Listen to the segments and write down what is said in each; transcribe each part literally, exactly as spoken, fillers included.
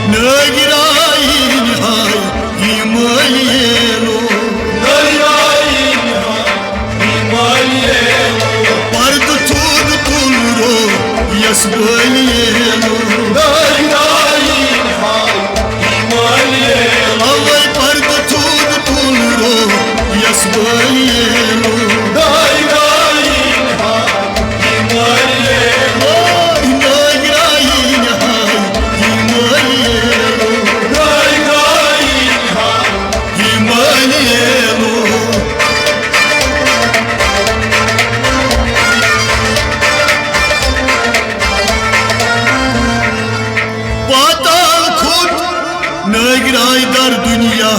نٲگراین ہاے ہمٲلۍ yellow. پردٕ تھوٚد تُل رو یس بٲلۍ ییلو۔ اوے پردٕ تھوٚد تُل رو یس بٲلۍ ییلو۔ پاتال کھوٚت نٲگراے در دُنیا۔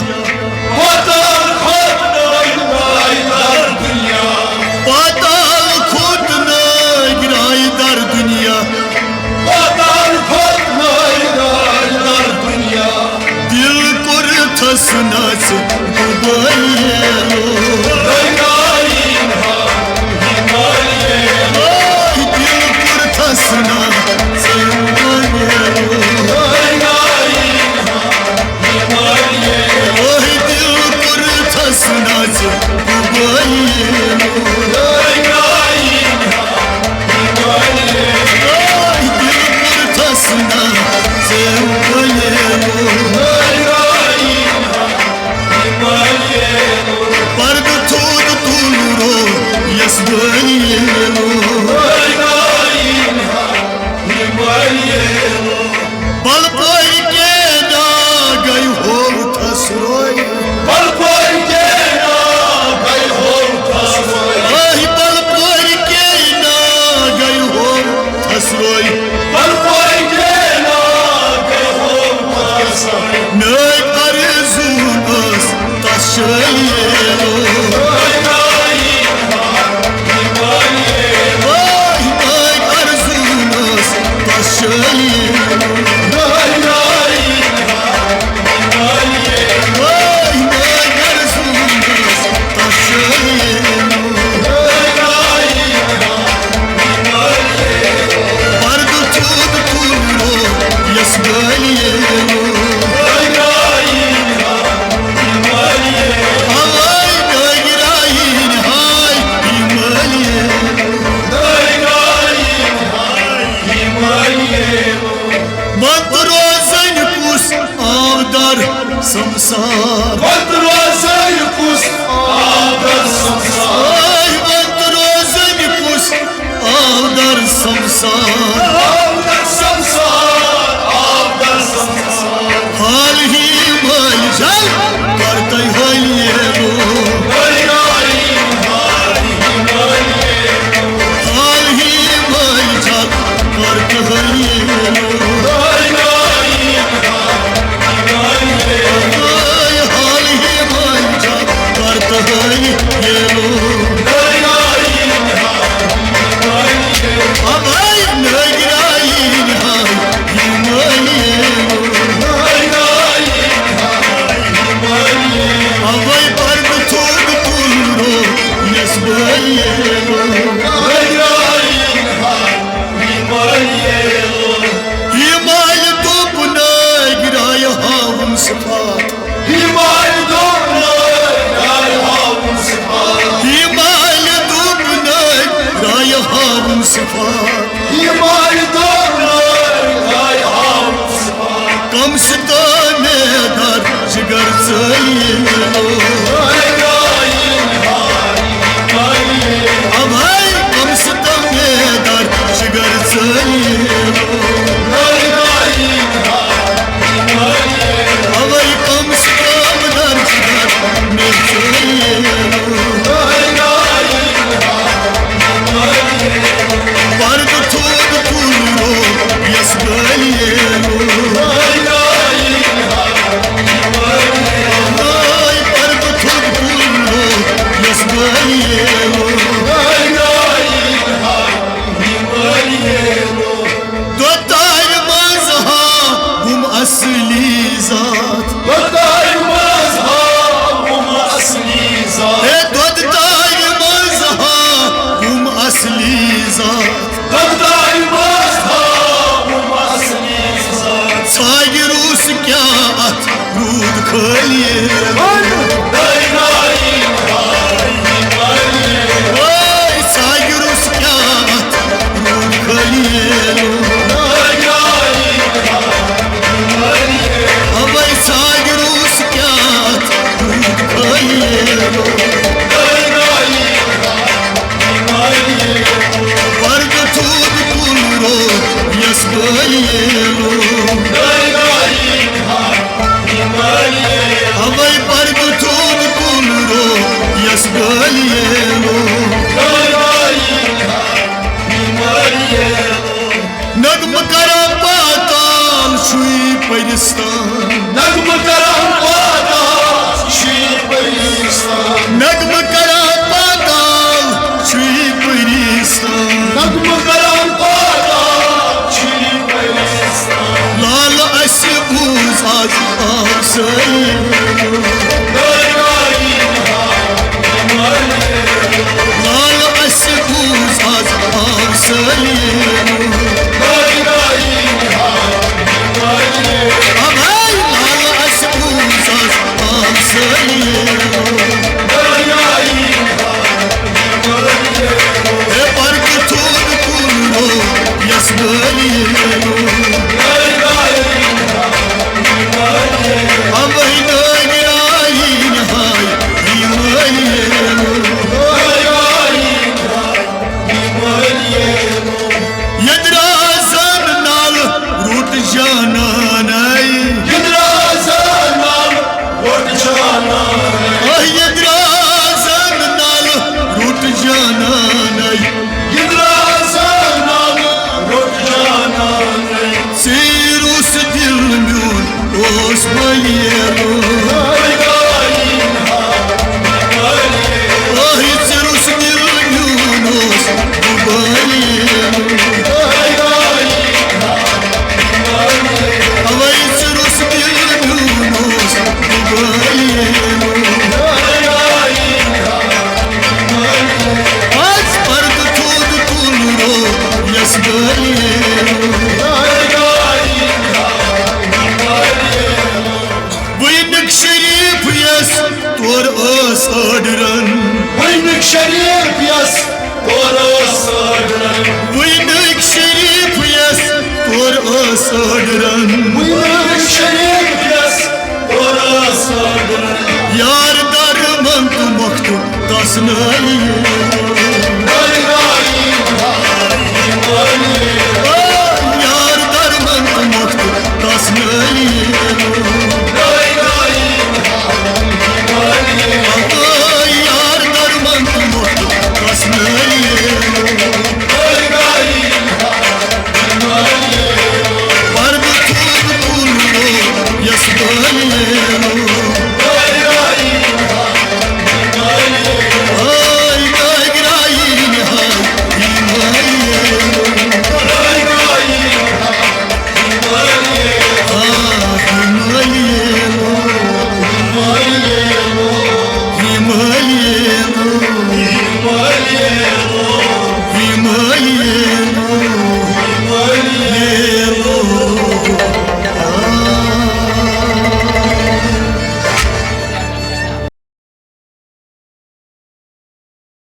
پاتال کھوٚت نٲگراے در دُنیا۔ پاتال کھوٚت نٲگراے در دُنیا۔ پاتال کھوٚت نٲگراے در دُنیا۔ دِل کوٚرتھس نژ گُبٲیِلو۔ نٲگراے ہمٲلۍ ییلو۔ دِل کوٚرتھس نژ گُبٲیِلو۔ نٲگراے اوہی دِل کوٚرتھس نژ گُبٲیِلو۔ اوہی دِل کوٚرتھس نژ گُبٲیِلو۔ پردٕ تھوٚد تُل رو یس بٲلۍ ییلو۔ بلپورِ کے ناگے ہوو تھس روے۔ بلپورِ کے ناگے ہوو تھس روے۔ آہی بلپورِ کے ناگے ہوو تھس روے۔ بلپورِ کے ناگے ہوو تھس روے۔ نٲے ارزون ٲس تس شٲلۍ ییلو۔ وٲے وٲے ارزون ٲس تس شٲلۍ ییلو۔ وٲے وٲے ارزون ٲس تس شٲلۍ ییلو۔ پردٕ تھوٚد تُل رو یس بٲلۍ ییلو۔ اوے نٲگراین ہاے ہمٲلۍ۔ وت روزن کُس آودار سمسار۔ وت روزن کُس آودار سمسار۔ وت روزن کُس آودار سمسار۔ آودار سمسار، آودار سمسار۔ حال ہی مٲلۍ جل کر تُہۍ حٲلۍ ییلو۔ حال ہی مٲلۍ جل کر تُہۍ حٲلۍ ییلو۔ حال ہی وٲے ژھایہِ روٚس کیٛاہ اَتھ روٗد خٲلیلو۔ اَوَے ژھایہِ روٚس کیٛاہ اَتھ روٗد خٲلیلو۔ پردٕ تھوٚد کُل رو یَس گٲلیلو۔ اَوَے پردٕ تھوٚد کُل رو یَس گٲلیلو۔ نغمہٕ کران پاتال چھُے پٔرِستان۔ نغمہٕ کران پاتال چھُے پٔرِستان۔ نغمہٕ کران پاتال چھُے پٔرِستان۔ نغمہٕ کران پاتال چھُے پٔرِستان۔ لال اَسہِ بوٗز آز آو سٲری۔ لال اَسہِ بوٗز آز آو سٲری۔ اَوَے لال اَسہِ بوٗز آز آو سٲری۔ ہے پردٕ تھوٚد کُل رو یَس گٲلیلو۔ اَوَے نٲگۍ آیی نِہاے یہِ وٲلیلو۔ ییٚتہِ رازن نالہٕ روٚٹ جانانَے۔ ییٚتہِ رازن نالہٕ روٚٹ جانانَے۔ آہ، ییٚتہِ رازن نالہٕ روٚٹ جانانَے۔ ییٚتہِ رازن نالہٕ روٚٹ جانانَے۔ ژیٖرۍ اوس دِل میون اوس بلیلو۔ آہی ژٕ روٚس دِل میون اوس بلیلو۔ اَوَے ژٕ روٚس دِل میون اوس بلیلو۔ آز پردٕ تھوٚد کُل رو یَس بلیلو۔ وٕنیُک شریٖف یَس تورٕ ٲس أڈرَن۔ وٕنیُک شریٖف یَس تورٕ ٲس أڈرَن۔ وٕنیُک شریٖف یَس تورٕ ٲس أڈرَن۔ وٕنیُک شریٖف یَس تورٕ ٲس أڈرَن۔ یار درمن تہٕ مۄختہٕ تَس نٲیِو۔